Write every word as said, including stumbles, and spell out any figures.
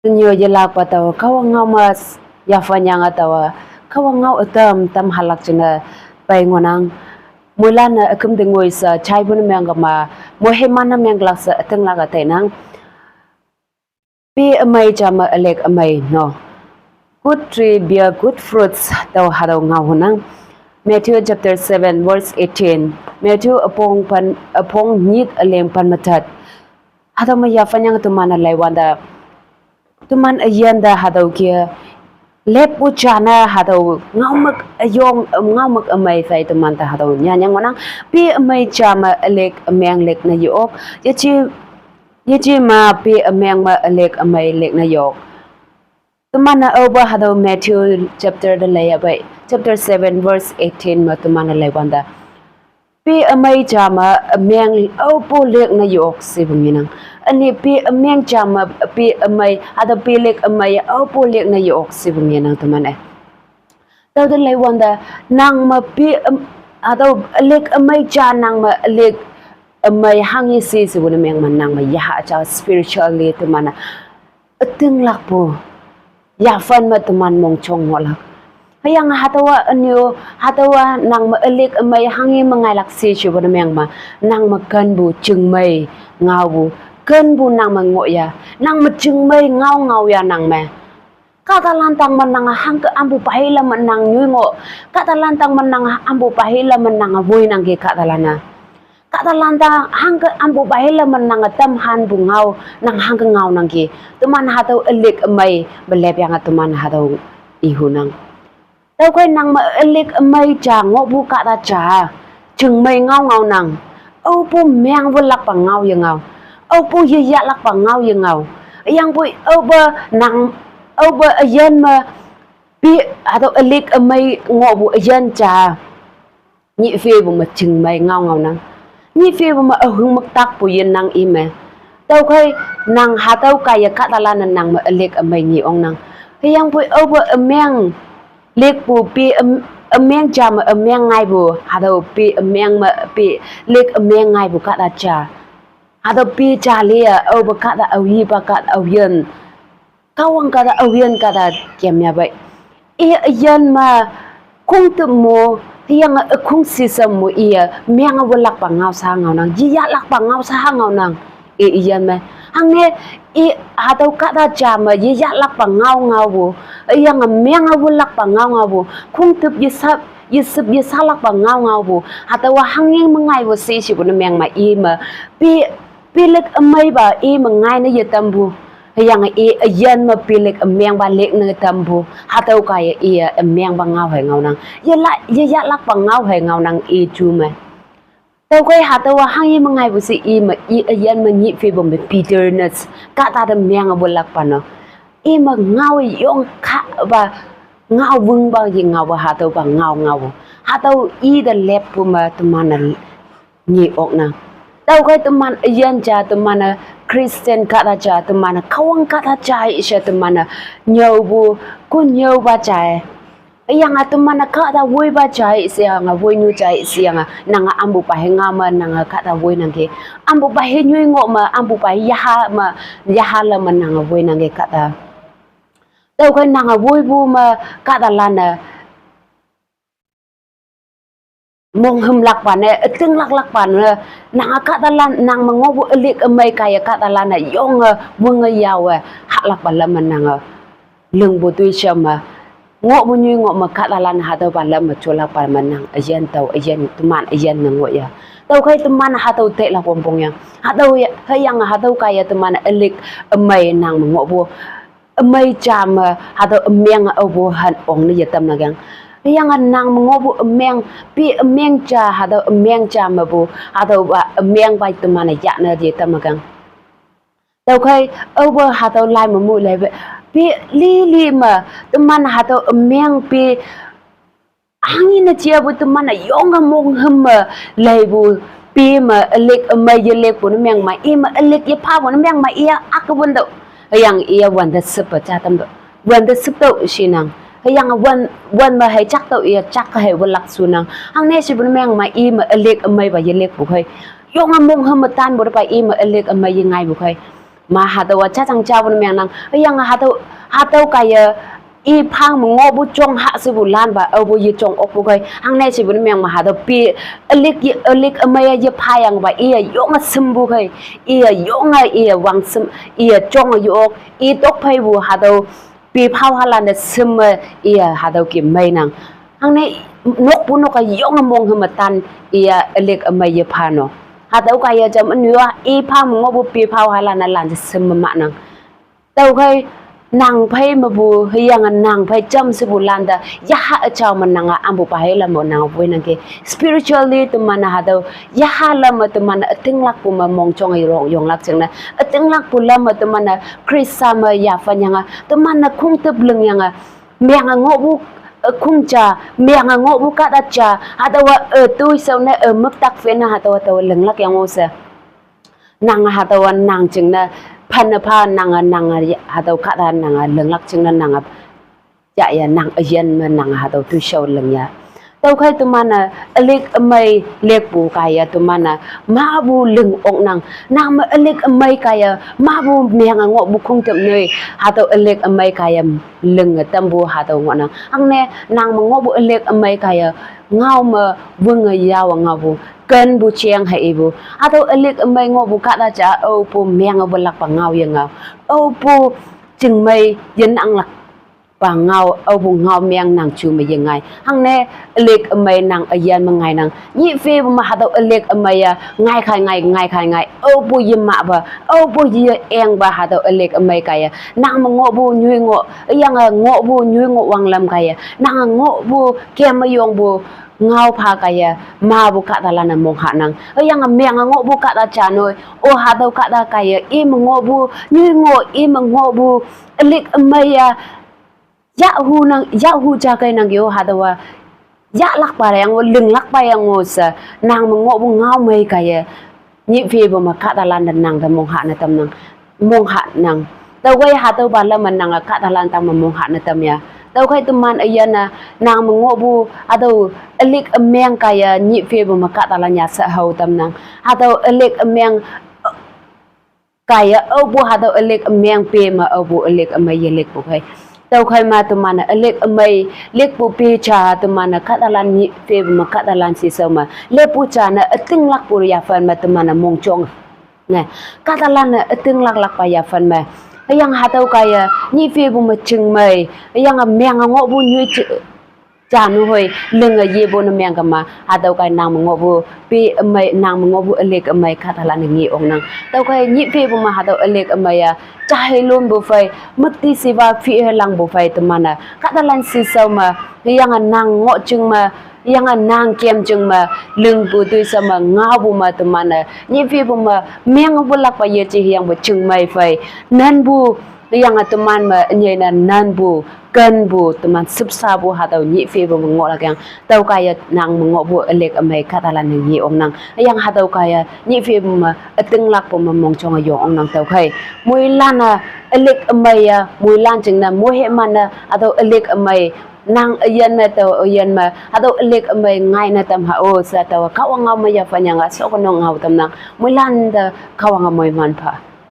Tenyo yelak pa tawa, Kahwang ngao ma s-, yafanyang a tawa, Kahwang ngao atam, tam halak jina pai ngonang. Mulan na akum dengoi sa, chai bun meng kama, mohe mana meng lak sa, ateng lak a tainang. Pi amai jama alek amai no. Good tree bear good fruits, tau hatau ngao hunang. Matthew chapter seven, verse eighteen. Matthew apong pan, apong nyit aleng pan matat. Hatau ma yafanyang teman a laiwanda. Teman a yanda hatau kia. Lep u jana hatau ngau mak ayong, ngau mak amai fai teman ta hatau nyanyang wanang. Pi amai jama alek ameng lek na yok. Yachi, yachi ma pi ameng ma alek amai lek na yok. Teman na over hatau Matthew chapter da laya bai. Chapter seven, verse eighteen ma teman na laiwanda. Pi amai jama ameng aupo lek na yok si bunginang. Ani pi ameng jama pi amai, hatau pi lek amai aupo lek na yok si bunginang teman eh. Tau da laiwanda nang ma pi am-, hatau lek amai ja nang ma lek amai hangi si si bun meng ma nang ma yaha ja spiritually teman na. Ating lak pu. Yafan ma teman mong chong ngolak. Hayang hatawa anyo, hatawa nang ma alek amai hangi ma ngai lak si shi bun meng ma. Nang ma kan bu jingmai ngau bu. Kan bu nang ma ngoya. Nang ma jingmai ngau ngau ya nang ma. Kata lantang ma nang hang ke ambu pahila ma nang nyui ngo. Kata lantang ma nang ambu pahila ma nang woi nang ke kata lana. Kata lantang hang ke ambu pahila ma nang tam han bu ngau, nang hang ke ngau nang ke. Teman hatau alek amai, belep yang teman hatau ihu nang. Tau kai nang ma alek amai ja ngo bu kata ja. Jingmai ngau ngau nang. Aupo meng bu lak pa ngau ya ngau. Aupo ya ya lak pa ngau ya ngau. Yang bu aupo nang, aupo ayan ma pi hatau alek amai ngo bu ayan ja. Nyi fe bu ma jingmai ngau ngau nang. Nyi fe bu ma ahung mak tak bu yin nang ime. Tau kai nang hatau kaya kata lana nang ma alek amai nyi ong nang. Hayang bu aupo ameng lek bu pi am-, ameng ja ma ameng ngai bu. Hatau pi ameng ma pi lek ameng ngai bu kata ja. Hatau pi ja lia aupo kata au yi ba kata au yin. Kahwang kata awian kata kiam ya bai. Iya ayan ma kung tup mo, iya nga akung sisam mo iya, miang awalak pa ngau sa ngau nang, iya lak pa ngau sa ngau nang. I iyan ma. Hang ne, i hatau kata ja ma, iya lak pa ngau ngau bo. Iya nga miang awalak pa ngau ngau bo. Kung tup yisap, yisap yisalak pa ngau ngau bo. Hatau wa hanging mengai bo si si bo na miang ma i ma. Pi, pi lek amai ba i mengai na yatam bo. Hüyange i ayan ma pilik ümeng ba lik ne tampu. Hatüo kaiye i ümeng ba ngao hei ngao nang. Ye la, ye yahlak ba ngao hei ngao nang i ju me. Tüokhei hatüowa hanghe me ngaipu she i me i ayan me nyih phepu me bitterness. Kahta te menge wulak pa no. I me ngao yong kha ba ngao wüng ba ye ngao ba hatüo ba ngao ngao. Hatüo i te leppu me teman-e nge oknang. Tüokhei teman üyin ja, teman-e Christian kahta ja, teman-e Kahwang kahta ja i she teman-e nyüopu, kon nyüopa ja i. Hüyange teman-e kahta woipa ja i sheyange, woinyu ja i sheyange, nange ampupa hei ngao me, nange kahta woinangki. Ampupa hei nyoi ngoh me, ampupa hei yaha me, yaha la me nange woinangki kahta. Tüokhei nange woipu me kahtalan-e monghümlakpa ne, ütinglaklakpa ne, nange kahtalan, nang me ngohpu ülick ümei kaiye kahtalan-e yonge, wünge yawe, hahlakpa lam me nange lingpu toi she me, ngohpu nyoi ngoh me kahtalan hatüopa lam me jolakpa me nang üyin tao, üyin teman üyin ne ngohya. Tüokhei teman hatüo teilak wongpong yang. Hatüo ya, hüyange hatüo kaiye teman ülick ümei nang me ngohpu ümei ja me hatüo ümeng aopu han ong ne yetamlak yang. Hüyange nang me ngohpu ümeng, pi ümeng ja, hatüo ümeng ja mepu, hatüopa ümeng pa teman-e yahne yetamlak yang. Tüokhei, aope hatüo lai me mu leipe, pi lili me, teman hatüo ümeng pi hanghe ne jiapu teman-e yonge monghüm me leipu pi me ülick ümei yelickpu ne meng me i me ülick yephapu ne meng me iye ake wüntüoh. Hüyange iye wünte shüppe ja tamtüoh. Wünte shüptüoh shinang. Hüyange wün, wün me hei jaktüoh iye jak hei wülak shunang. Hangne shepu ne meng me i me ülick ümeipa yelickpu khei. Yonge monghüm me tanpu tepa i me ülick ümei yengaipu khei. Ma hatüowa jajang japu ne mengnang. Hüyange hatüo, hatüo kaiye i phang me ngohpu jong ha shepu lanpa, aopu yejong okpu khei. Hangne shepu ne meng ma hatüo pi, ülick ye, ülick ümei-e yephayangpa, iye yonge shimpu khei. Iye yonge, iye wang shim, iye jonge ye-ok, i tokpheipu hatüo pi phao halan te shimme, iye hatüo ke meinang. Hangne nokpu nok-a yonge mong hüme tan, iye ülick ümei yepha no. Hatüo kaiye jam ünyu-a i phang me ngohpu pi phao halan-e lan te shimme mahnang. Tüokhei nang phei mepu, hüyange nang phei jam shepu lan te, yaha üjao me nange ampu pa hei lam mo nange woinangki. Spiritually teman-e hatüo, yaha lam me teman-e ütinglakpu me mongjong yong, yonglak jingne. Ütinglakpu lam me teman-e Khrista me yaphan yange, teman-e khongtüp lingyange, menge ngohpu, eh, khong ja, menge ngohpu kahta ja, hatüowa, eh, toishao ne, eh, müktak phei ne hatüowa, hatüowa linglak yang-o she. Nang hatüowa nang jingne, phanne pha nange, nange, hatüo kahta nange, linglak jingne nange, yahya nang üyin me nange hatüo toishao lingya. Tüokhei teman-e, ülick ümei likpu kaiye teman-e, mapu ling oknang. Nang me ülick ümei kaiye, mapu menge ngohpu khongtüp noi, hatüo ülick ümei kaiye, linge tampu hatüo ngohnang. Hangne, nang me ngohpu ülick ümei kaiye, ngao me wünge yawe ngaopu, kenpu jeng hei ipu. Hatüo ülick ümei ngohpu kahta ja, aopu menge wülakpa ngao yengao. Aopu chingmei yenanglakpa ngao, aopu ngao meng nang ju me yengai. Hangne, ülick ümei nang üyin me ngainang. Nyih phepu me hatüo ülick ümei-a, ngai khai ngai, ngai khai ngai. Aopu yemahpa, aopu ye-engpa hatüo ülick ümei kaiye. Nang me ngohpu nyoi ngoh, hüyange ngohpu nyoi ngoh wanglam kaiye. Nange ngohpu kem me yongpu ngao pha kaiye, mapu kahtalan-e monghanang. Hüyange menge ngohpu kahta ja noi, o hatüo kahta kaiye, i me ngohpu, nyoi ngoh, i me ngohpu, ülick ümei-a, yahhunang, yahhu ja keinangki-o hatüowa, yahlakpa yang-o, linglakpa yang-o she, nang me ngohpu ngao mei kaiye, nyih phepu me kahtalan te nang te monghane tamnang, monghanang. Tüokhei hatüopa lam me nange kahtalan tang me monghane tamya. Tüokhei teman üyin-e, nang me ngohpu, hatüo ülick ümeng kaiye, nyih phepu me kahtalan ya she hao tamnang. Hatüo ülick ümeng kaiye, aopu hatüo ülick ümeng pe me, aopu ülick ümei yelikpu khei. Tüokhei me teman-e ülick ümei likpu pe ja teman-e kahtalan nyih phepu me kahtalan shishao me. Leppu ja ne ütinglakpu yaphan me teman-e mongjong. Ne, kahtalan-e ütinglaklakpa yaphan me. Hüyange hatüo kaiye, nyih phepu me chingmei, hüyange menge ngohpu nyoi ji-, janu hoi, linge yepu ne mengkema, hatüo kaiye nang me ngohpu, pe ümei, nang me ngohpu ülick ümei kahtalan-e nge oknang. Tüokhei nyih phepu me hatüo ülick ümei-a, jahei lonpu phei, müktishiwa phi he langpu phei teman-e. Kahtalan shishao me, hüyange nang ngoh jing me, hüyange nang kem jing me, lingpu toishao me, ngaopu me teman-e. Nyih phepu me, menge wülakpa yeje hüyangpu chingmei phei. Nanpu, hüyange teman me, ünyei ne nanpu, kenpu, teman shüpshapu hatüo nyih phepu me ngohlak yang. Tüo kaiye nang me ngohpu ülick ümei kahtalan-e nge oknang. Hüyange hatüo kaiye nyih phepu me, ütinglakpu me mongjonge yong oknang tüokhei. Moilan-e, ülick ümei-a, moilan jingne, moiheman-e, hatüo ülick ümei, nang üyin me tao üyin me, hatüo ülick ümei ngaine tam ha-o she taowa Kahwang ngao me yaphan yange shokono ngao tamnang. Moilan te Kahwange moiman pha.